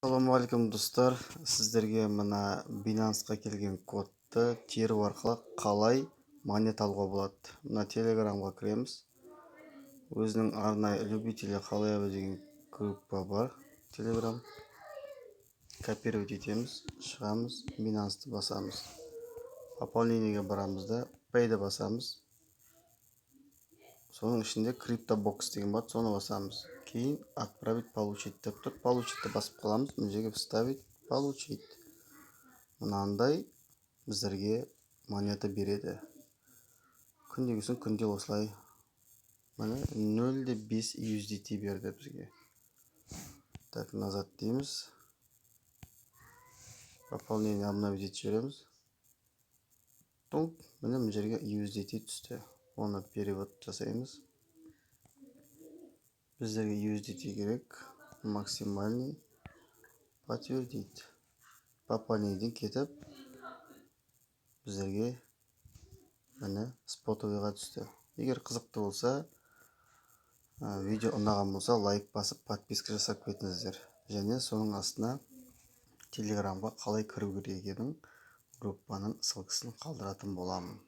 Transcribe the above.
Ассалаумағалейкум, достар! Сіздерге мына Binance'қа келген кодты теру арқылы қалай монета алуға болады. Мына Телеграмға кіреміз, өзінің арнайы «Любители халявы» деген группа бар Телеграм. Копировать етеміз, шығамыз, Binance'ты басамыз, пополнениеге барамыз да, Pay'ді басамыз. Соның ішінде «Криптобокс» деген бар, соны басамыз. Кейін «Отправить», «Получить» деп тұр, «Получить» басып қаламыз. Мына жерге «Вставить», «Получить». Мынандай біздерге монета береді күндегісін күнде осылай. Міне, 0,5 USDT берді бізге. Так, «Назад» дейміз, пополнение обновить етіп жібереміз. Міне, мына жерге USDT түсті, оны перевод жасаймыз. Біздерге USDT керек максимальный. «Подтвердить». Пополнениеден кетіп, біздерге, міне, спотовыйға түсті. Егер қызықты болса, видео ұнаған болса, лайк басып, подписка жасап кетіңіздер және соның астына Телеграмға қалай кіру керек екенін, группаның ссылкасын қалдыратын боламын.